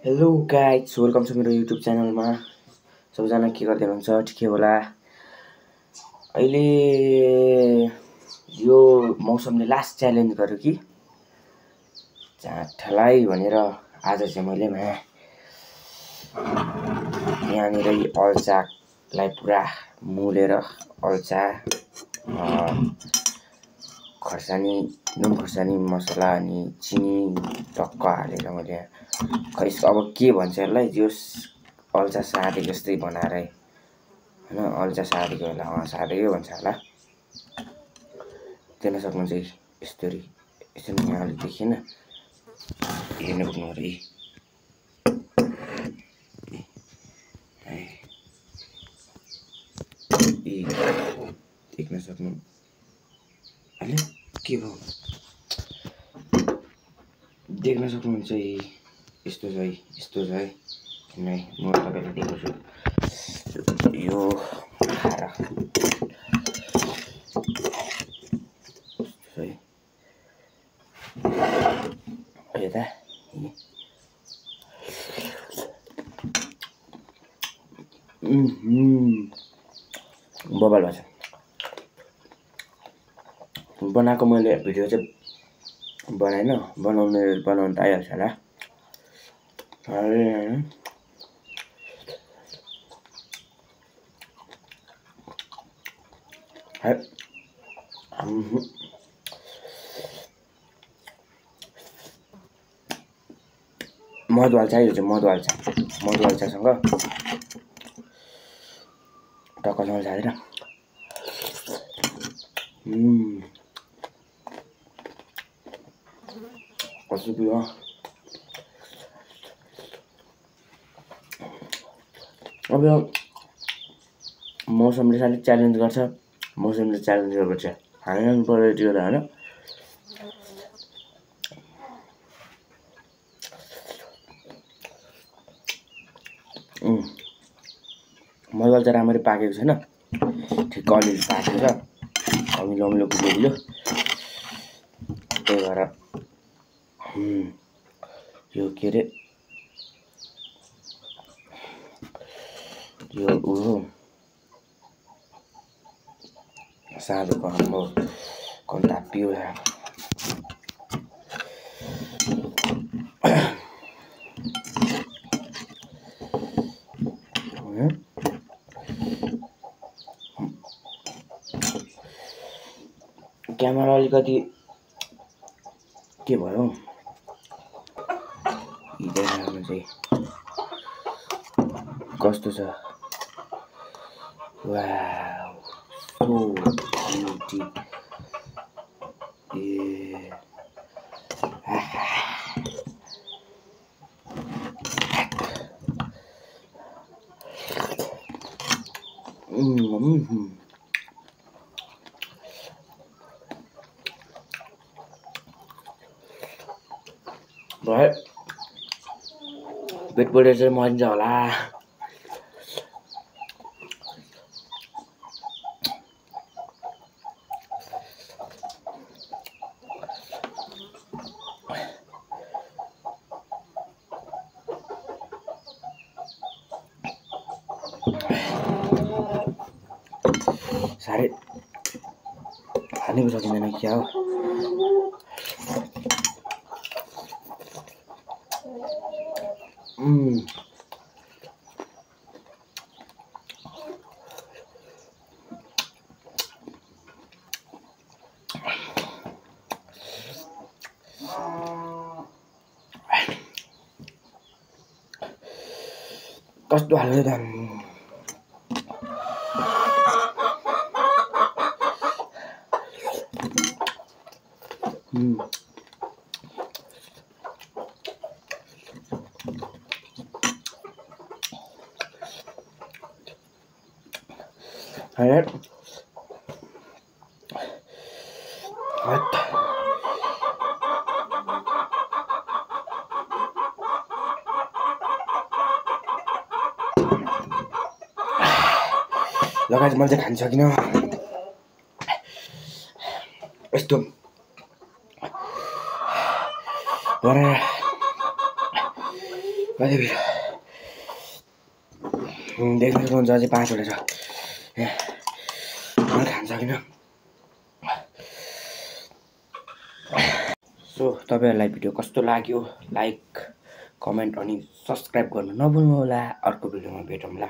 Hello guys, welcome छ मेरो YouTube च्यानलमा। सबैजना के गर्दै हुनुहुन्छ? ठिकै होला। अहिले यो मौसमले लास्ट च्यालेन्ज गर्यो कि ठलाई भनेर आज चाहिँ मैले यहाँनिर अल्चालाई पुरा मोलेर अल्चा खर्सानी नुन खोर्सानी मसला अनि चिनी टक्क हालेर मैले खै अब के भन्छ यसलाई, जोस अल्चा साँधे जस्तै बनाएर हैन, अल्चा साँधेको होला, साँधेकै भन्छ होला। देख्न सक्नुहुन्छ यस्तरी यहाँ अलिक देखिएन, हेर्न पुग्नु देख्न सक्नु अहिले के भयो, देख्न सक्नुहुन्छ यस्तो छ है म तपाईँलाई देखाउँछु। यो खाएर यता बबाल भन्छ। बनाएको मैले भिडियो चाहिँ बनाएन, बनाउनु त आइहाल्छ होला। मधुवाल्चा यो चाहिँ मधुवाल्चासँग टक्कसँग झारेर कस्तो पियो। अब यो मौसमले साह्रै च्यालेन्ज गर्छ, मौसमले च्यालेन्ज गरेपछि खानु पर्यो त्यो त होइन। मधुवाल्चा राम्ररी पाकेको छैन, ठिक्क अलिअलि पाकेको छ, अमिलो गुलियो, त्यही भएर यो के अरे यो साँधेको हाम्रो कन्ता पियो। क्यामेरा अलिकति के भयो हिँड्दैन चाहिँ कस्तो छ। Wow so beauty. पेट बढेर चाहिँ मरिन्छ होला। साह्रै खानै सकिँदैन क्या हो। कस्तो हाल्यो त लगाएर मैले चाहिँ खान सकिनँ। यस्तो कति भिडियो देख्न सक्नुहुन्छ अझै 5 वटा छ खान सकिन सो तपाईहरुलाई भिडियो कस्तो लाग्यो लाइक कमेन्ट अनि सब्स्क्राइब गर्न नभुल्नु होला अर्को भिडियोमा भेटौँला